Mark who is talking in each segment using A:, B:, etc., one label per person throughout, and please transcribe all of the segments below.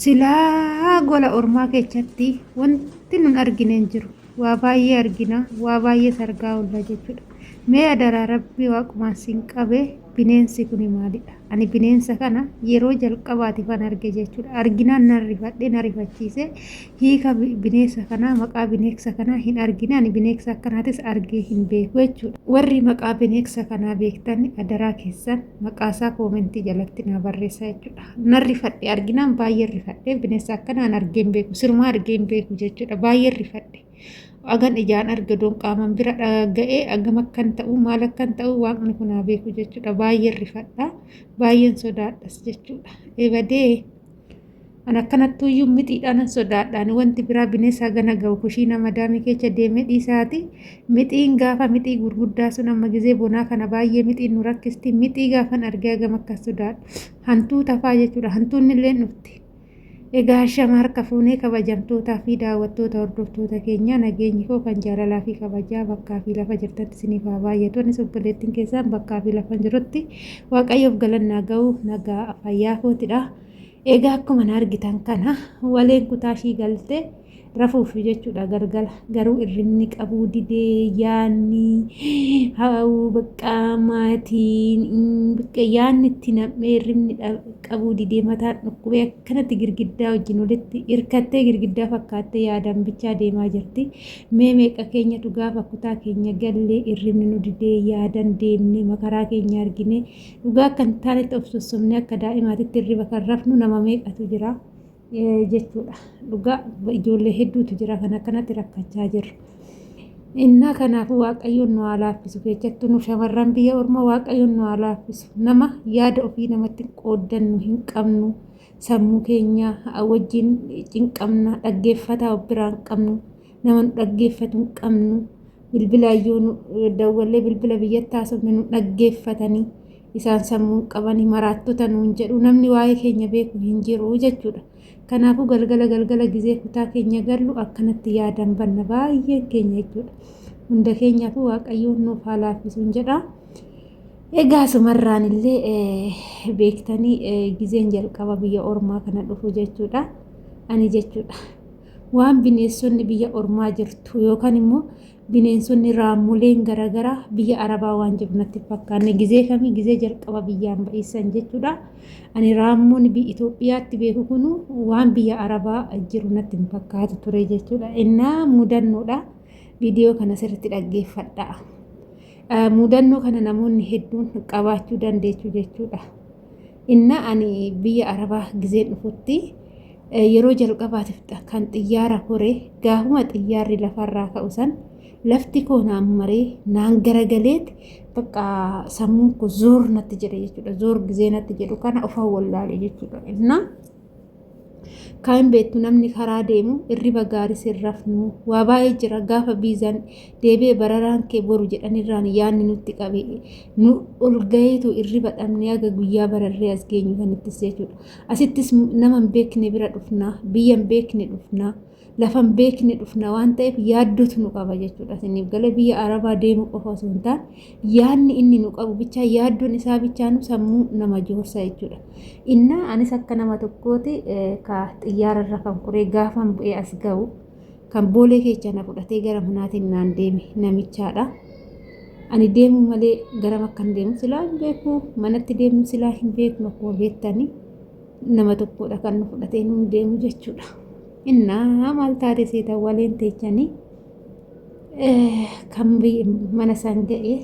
A: Silaa gola ormaa keessatti wanti nun argine hin jiru. Waa baay'ee argina, waa baay'ees argaa oolla jechuudha. Mee adaraa Rabbii waaqumaan sin qabe bineensi kuni maalidha? Ani bineensa kana yeroo jalqabaatiifan arge jechuudha. Arginaan nan rifadhe, na rifachiise. Hiika bineensa kanaa, maqaa bineensa kanaa hin argine. Ani bineensa akkanaatis argee hin beeku jechuudha. Warri maqaa bineensa kanaa beektan adaraa keessan maqaasaa koomentii jalatti naa barreessaa jechuudha. Nan rifadhe arginaan baay'een rifadhe bineensa akkanaan argee hin beeku sirumaa argee hin beeku jechuudha baay'een rifadhe. Agan ijaan arge odoon qaaman bira ga'ee agam akkan ta'u maal akkan ta'u waaqni kun haa beeku jechuudha baay'een rifadha baay'een sodaadhas jechuudha. Ebadee An akkanattuuyyuu mixiidhaanan sodaadha. Ani wanti biraa bineensa hagana ga'u kushiina madaamii keessa deemee dhiisaati. Mixiin gaafa mixii gurguddaa sun amma gizee bonaa kana baay'ee mixiin nu rakkisti. Mixii gaafan argee hagam akka sodaadhu. Hantuuta faa jechuudha. Hantuunni illee dhufti. Egaa shama harka fuunee kabajamtootaa fi daawwattoota hordoftoota keenyaa nageenyi koo kan jaalalaa fi kabajaa bakkaa fi lafa jirtatti isiniif haa baay'atu. Anis obboleettiin keessaan bakkaa fi lafa jirutti Waaqayyoof galannaa ga'u nagaa fayyaa kootidha. Egaa akkuma na argitan kana waleen kutaa ishii galte rafuuf jechuudha galgala garuu irribni qabuu didee yaanni haa'uu bakka maatiin bakka yaanni itti nam'ee irribni qabuu didee mataan dhukkubee akkanatti girgiddaa wajjin walitti hirkattee girgiddaa fakkaattee yaadaan bichaa deemaa jirti. Mee meeqa keenyatu gaafa kutaa keenya gallee irribni nu didee yaadan deemnee makaraa keenya argine Dhugaa akka hin taanetti of sossobnee akka daa'imaatitti hirriba kan rafnu nama meeqatu jira jechuudha. Dhugaa ijoollee hedduutu jira kan akkanatti rakkachaa jirru. Innaa kanaafuu Waaqayyoon nu haa laaffisu keessattuu nu shamarran biyya ormaa Waaqayyoon nu haa laaffisu. Nama yaada ofii namatti qooddannu hin qabnu. Sammuu keenya wajjin cinqamna dhaggeeffataa of biraa hin qabnu. Nama nu dhaggeeffatu hin qabnu. Bilbilaan yoo nu dawwallee bilbila biyyatti haasofne nu dhaggeeffatanii isaan sammuu hin qabanii maraattota nuun jedhu namni waa'ee keenya beeku hin jiru jechuudha. Kanaafuu galgala galgala gizee kutaa keenya gallu akkanatti yaadan banna baay'een keenya jechuudha. Hunda keenyaafuu Waaqayyoon nuuf haa laaffisuun jedha. Egaa sumarraan illee beektanii gizeen jalqaba biyya ormaa kana dhufu jechuudha. Ani jechuudha. Waan bineensonni biyya ormaa jirtu yookaan immoo bineensonni raammoleen garaagaraa biyya arabaa waan jiru natti hin fakkaanne gizee kamii gizee jalqaba biyyaan ba'isan jechuudha. Ani raammoon biyya Itoophiyaatti beeku kunu waan biyya arabaa jiru natti hin fakkaatu ture jechuudha. Innaa mudannoodha. Viidiyoo kana sirriitti dhaggeeffadhaa. Mudannoo kana namoonni hedduun qabaachuu dandeechu jechuudha. Innaa ani biyya arabaa gizeen dhufutti yeroo jalqabaatiif kan xiyyaara kore gaafuma xiyyaarri lafarraa ka'u san lafti koo naan maree naan garagaleet bakka sammuun koo zoor natti jedhe jechuudha. Zoor gizee natti jedhu kana ofan wallaale jechuudha. Innaa Kaan beektu namni karaa deemu irriba gaarii sin rafnu waa baay'ee jira gaafa viizaan deebi'e bararaan kee boru jedhanirraan yaanni nutti qabe nu ol gaheetu irriba dhabne haga guyyaa bararree as geenyu sanittis jechuudha. Asittis nama hin beekne bira dhufna biyya hin beekne dhufna. Lafa hin beekne dhufna waan ta'eef yaaddotu nu qaba jechuudha. Isiniif galee biyya Arabaa deemu qofa osoo hin taane yaadni inni nu qabu bichaa yaaddoon isaa bichaanu sammuu nama joorsa jechuudha. Innaa anis akka nama tokkooti ka xiyyaara irra kan koree gaafan bu'ee as ga'u kan boolee keessa na fudhatee gara manaatiin naan deeme namichaadha. Ani deemuu malee garam akkan deemu silaa hin beeku manatti deemu silaa hin beeknu akkuma beektanii. Nama tokkodha kan nu fudhatee nuun deemu jechuudha. Innaa maal taate seetan waleen teechanii kan mana san ga'e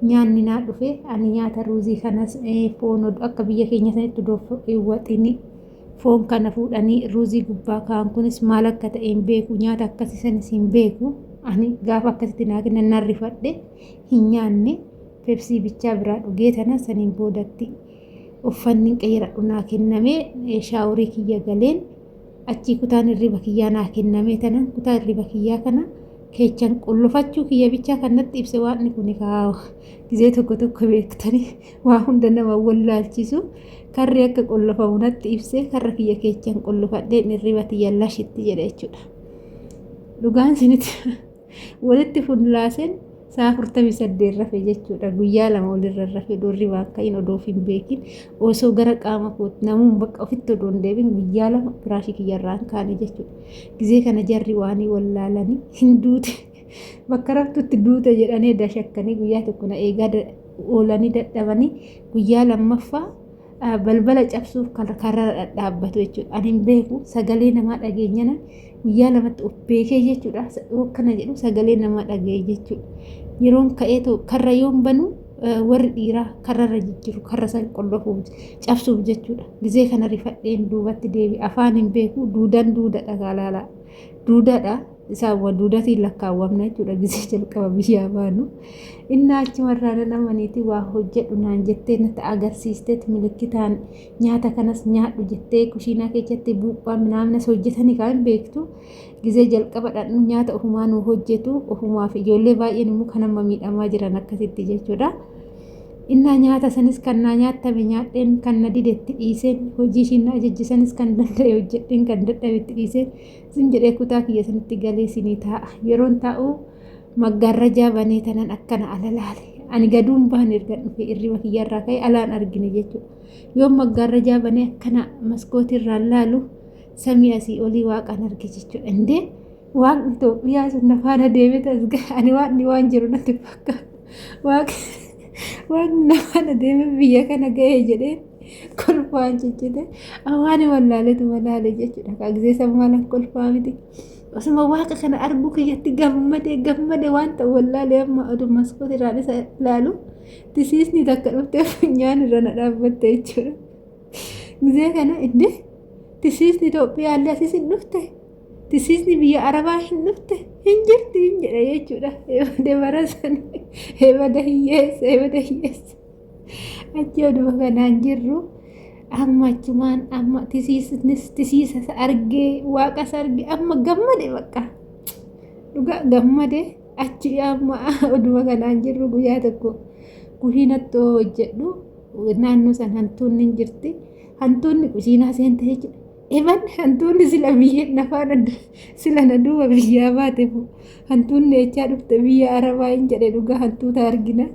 A: nyaanni naa dhufe ani nyaata ruuzii kanas foon akka biyya keenya sanitti odoo waxini foon kana fuudhanii ruuzii gubbaa kaa'an kunis maal akka ta'e hin beeku nyaata akkasii sanis hin beeku ani gaafa akkasitti naa kennan nan rifadhe hin nyaanne pepsii bichaa biraa dhugee tana saniin boodatti uffanni qayyaradhu naa kenname shaaworii kiyya galeen achii kutaan hirriba kiyyaa naa kenname tanan kutaa hirriba kiyyaa kana keechan qullufachuu kiyya bichaa kan natti ibse waaqni kun kaa gizee tokko tokko beektanii waa hunda nama wallaalchisu karri akka qullufamu natti ibse karra kiyya keechan qullufadheen hirriba tiyya lashitti jedhe jechuudha. Dhugaan isinitti walitti fullaaseen Sa'a 48 rafe jechuudha. Guyyaa lama olirra rafe odoo hirribaa hin ka'in odoo of hin beekin osoo gara qaama kootti namuun bakka ofitti odoo hin deebin guyyaa lama firaashii kiyyarraa hin kaane jechuudha. Gizee kana jarri waanii wallaalanii hin duute bakka raftutti duute jedhanii dashakkanii guyyaa tokko na eegaa oolanii dadhabanii guyyaa lammaffaa balbala cabsuuf karra dhadhaabbatu jechuudha. Ani hin beeku sagalee namaa dhageenyana guyyaa lamatti of beekee jechuudha. Akkana jedhu sagalee namaa dhaga'e jechuudha. Yeroon ka'ee karra yoon banu warri dhiiraa karrarra jijjiru karra san qollofuuf cabsuuf jechuudha. Gizee kana rifadheen duubatti deebi afaan hin beeku duudan duudadha kaalaalaa. Duudadha. Isaan wa duudatiin lakkaawwamna jechuudha gizee jalqaba biyyaa baanu. Innaa achumarraa nan amaniiti waa hojjedhu naan jettee natti agarsiisteet milikkitaan nyaata kanas nyaadhu jettee kushiinaa keessatti buuphaa minaaminas hojjetanii kaa hin beektu. Gizee jalqaba dhaqnu nyaata ofumaa nu hojjetu ofumaaf ijoollee baay'een immoo kan amma miidhamaa jiran akkasitti jechuudha. Innaa nyaata sanis kan naa nyaattame nyaadheen kan na dide itti dhiiseen hojii ishiin na ajajje sanis kan danda'e hojjedheen kan dadhabe itti dhiiseen Zim jedhee kutaa kiyya sanitti galee sinii taa'a. Yeroon taa'u maggaarrajaa banee tanan akkana ala laale. Ani gaduun bahan erga dhufe irriba kiyyarraa ka'e alaan argine jechuudha. Yoon maggaarrajaa banee akkana maskootii irraan laalu samii asii olii waaqaan arge jechuudha. Indee waaqni Itoophiyaa sun na faana deemee tasga ani waaqni waan jiru natti fakkaata. Waaqni na faana deemee biyya kana ga'e jedhee kolfaan ciccite awaani wallaaletu walaale jechuudha kaa gisee san maalan kolfaa miti osuma waaqa kana arguu kiyyatti gammade gammade waan ta'u wallaale amma oduu maskooti irraan isa laalu tisiisni takka dhuftee funyaan irra na dhaabbatte jechuudha gisee kana inni tisiisni Itoophiyaa illee asis hin dhufte tisiisni biyya Arabaa hin dhufte hin jirti hin jedha jechuudha ebade bara san ebada hiyyeessa ebada hiyyeessa Achi oduma kanaan jirru amma achumaan amma tisiisnis tisiisa isa argee waaqa isa argee amma gammade bakka dhugaa gammade achi amma oduma kanaan jirru guyyaa tokko kushiinatti hojjedhu naannoo san hantuunni hin jirti hantuunni kushiinaa seente jechuudha. Eban hantuunni sila biyya nafaan sila na duuba biyyaa baate hantuunni echaa dhufte biyya arabaa hin jedhe dhugaa hantuuta argina.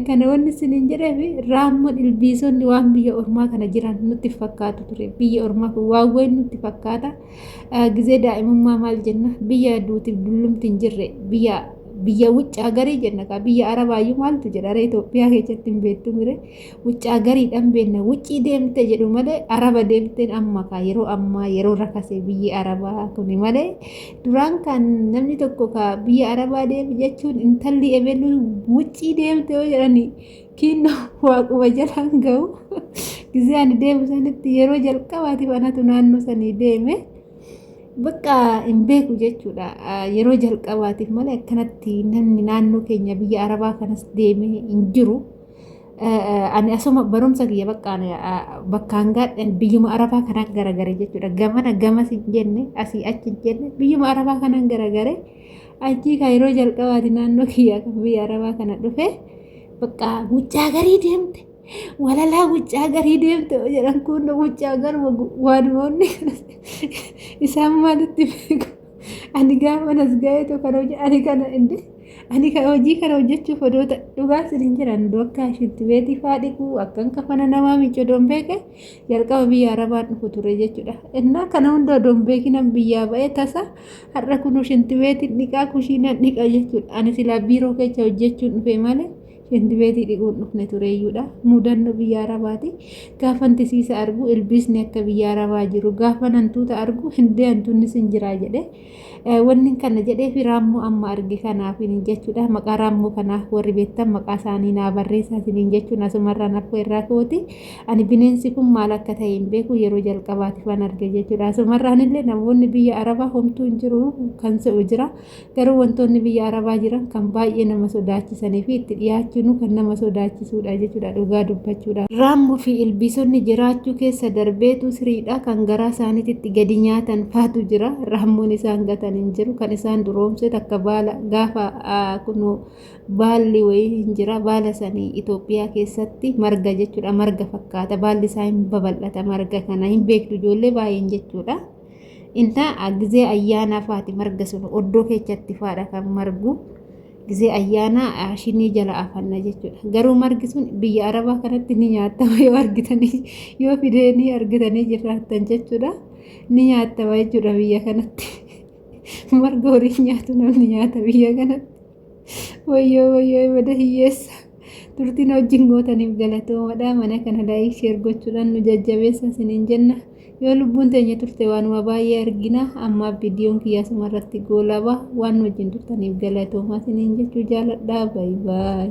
A: Kana wanni isiniin jedheef raammoon ilbiisonni waan biyya ormaa kana jiran nutti fakkaatu ture. Biyya ormaa kun waan wayi nutti fakkaata. Gizee daa'imummaa maal jenna biyya duutiif dullumti hin jirre biyya biyya wuccaa garii jenna kaa biyya arabaayyuu maaltu jedha ree Itoophiyaa keessatti hin beektu mire wuccaa gariidhaan beekna wuccii deemte jedhu malee araba deemteen amma kaa yeroo ammaa yeroo rakase biyyi arabaa kuni malee Duraan kan namni tokko ka biyya Arabaa deeme jechuun intalli ebelu wuccii deemte yoo jedhani kiinno waaquma jalaan ga'u. Gizee ani deemu sanitti yeroo jalqabaatiif anatu naannoo sanii deeme. Bakka hin beeku jechuudha. Yeroo jalqabaatiif malee akkanatti namni naannoo keenya biyya Arabaa kanas deeme hin jiru. Ani asuma barumsa kiyya bakka bakkaan gaadhan biyyuma arabaa kanaan garagare jechuudha. Gamana gamas hin jenne asii achi hin jenne biyyuma arabaa kanaan garagare achii kan yeroo jalqabaati naannoo kiyyaa kan biyya arabaa kana dhufe bakka mucaa garii deemte walalaa mucaa garii deemte jedhan kun mucaa garuma waanumoonni isaan maalitti beeku ani gaafa as ga'eetu kan hojii ani kana inde Ani kan hojii kana hojjechuuf odoo dhugaa sin hin jiran akka shintibeetii faa dhiquu akkan kafana namaa miicu odoo hin beeke jalqaba biyya arabaan dhufu ture jechuudha. Innaa kana hunda odoo hin beekinan biyyaa ba'ee tasa har'a kunuu shintibeetiin dhiqaa kushiinaan dhiqa jechuudha. Ani silaa biiroo keessa hojjechuun dhufe malee shintibeetii dhiquun dhufne tureeyyuudha. Mudannoo biyya arabaati. Gaafan tisiisa argu ilbiisni akka biyya arabaa jiru gaafan hantuuta argu hindee hantuunnis hin jiraa jedhe. Wanni kana jedheefi raammoo amma arge kanaafin jechuudha. Maqaa raammoo kanaa warri beektan maqaa isaanii naa barreessaa isiniin jechuun asumarraan affeerraa kooti. Ani bineensi kun maal akka ta'e hin beeku yeroo jalqabaatiif an arge jechuudha. Asumarraan illee namoonni biyya Arabaa homtuu hin jiru kan se'u jira. Garuu wantoonni biyya Arabaa jiran kan baay'ee nama sodaachisanii fi itti dhiyaachuun kan nama sodaachisuudha jechuudha dhugaa dubbachuudha. Raammoo fi ilbiisonni jiraachuu keessa darbeetu siriidha kan garaa isaaniititti gadi nyaatan faatu jira. Raammoon isaan gatan hin jiru. Kan isaan duroomse takka baala gaafa kunoo baalli wayii hin jira. Baala sanii Itoophiyaa keessatti marga jechuudha. Marga fakkaata. Baalli isaa hin babal'ata marga kana hin beektu ijoollee baay'een jechuudha. Inna gizee ayyaanaa faati marga sun oddoo keechatti faadha kan margu. Gizee ayyaanaa shinii jala afanna jechuudha. Garuu margi sun biyya arabaa kanatti ni nyaatama yoo argitanii yoo fideenii argitanii jiraattan jechuudha. Ni nyaatama jechuudha biyya kanatti. Marga horii nyaatu namni nyaata biyya kanatti. Wayyoo wayyoo bada hiyyeessa. Turtiin wajjin gootaniif galatoomadha. Mana kana like share gochuudhaan nu jajjabeessa isiniin jenna. Yoo lubbuun teenya turte waanuma baay'ee argina. Ammaaf viidiyoon kiyya asuma irratti goolaba. Waan nu wajjin turtaniif galatoomaa isiniin jechuu jaaladha. Bye bye.